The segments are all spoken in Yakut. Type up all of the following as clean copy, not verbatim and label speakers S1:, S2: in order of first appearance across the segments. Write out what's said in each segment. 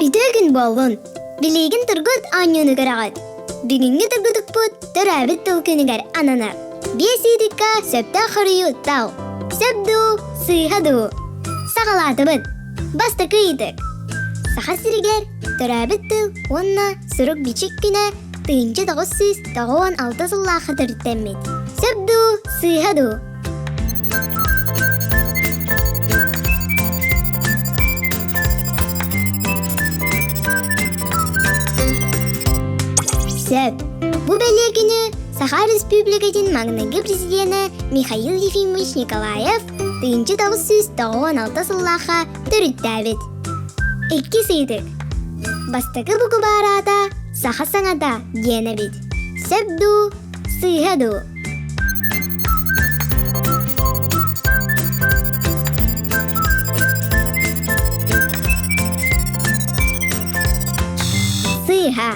S1: Үтүө күн буоллун! Билигин тургут оонньууну көрөҕүт. Бүгүҥҥү тургутукпут төрөөбүт тыл күнүгэр ананар. Биэс ыйытыкка сөптөөх хоруйу тал. Сөп дуу, сыыһа дуу? Саҕалаатыбыт. Бастакы ыйытык. Саха сиригэр төрөөбүт тыл уонна сурук-бичик күнэ 1996 сыллаахха төрүттэммит. Сөп дуу, сыыһа дуу? Сөп. Бу бэлиэ күнү Саха Республикатын маҥнайгы президенэ Михаил Ефимович Николаев 1996 сыллаахха төрүттээбит. Иккис ыйытык. Бастакы букубаар аата «Саха саҥата» диэн эбит. Сөп дуу, сыыһа дуу? Сыыһа.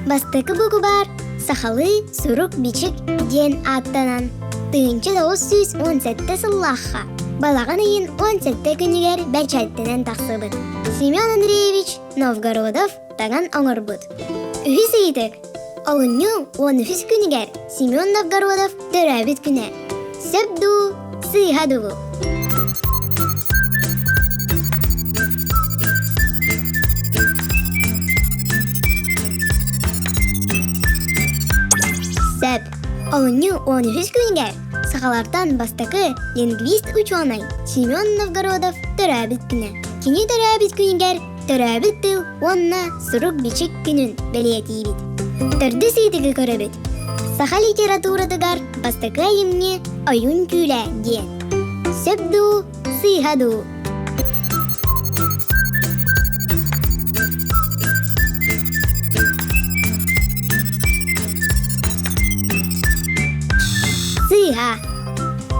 S1: Бастакы букубаар сахалыы сурук-бичик диэн ааттанан 1917 сыллаахха балаҕан ыйын 17 күнүгэр бэчээттэнэн тахсыбыт. Семен Андреевич Новгородов таҥан оҥорбут. Үһүс ыйытык. Олунньу 13 күнүгэр Семен Новгородов төрөөбүт күнэ. Сөп дуу, сыыһа дуу? Сөп. Олунньу 13 күнүгэр сахалартан бастакы лингвист-учуонай Семен Новгородов төрөөбүт күнэ. Кини төрөөбүт күнүгэр төрөөбүт тыл уонна сурук-бичик күнүн бэлиэтиибит. Төрдүс ыйытыгы көрөбүт. Саха литературатыгар бастакы айымньы Ойуун күүлэ диэн. Сөп дуу, сыыһа дуу? Сыыһа.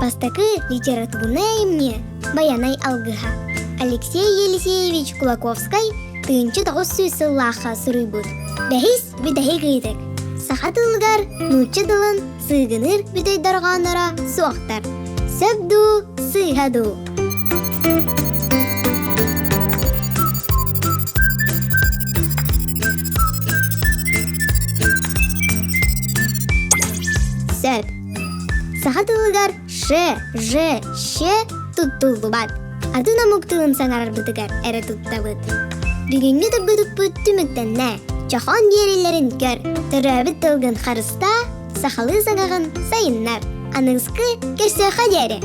S1: Бастакы литературнай айымньы Байанай алгыһа. Алексей Елисеевич Кулаковскай 1900 сыллаахха суруйбут. Бэһис бүтэһик ыйытык. Саха тылыгар нуучча тылын сыыгыныыр бүтэй дорҕоонноро суохтар. Сөп дуу, сыыһа дуу? Сөп. Саха тылыгар ш, ж, щ туттуллубат. Атын омук тылын саҥарарбытыгар эрэ туттабыт. Бүгүҥҥү тургутукпут түмүктэннэ. Чохоон биэрэллэрин көр, төрөөбүт тылгын харыстаа, сахалыы саҥаҕын сайыннар. Аныгыскы көрсүөххэ диэри!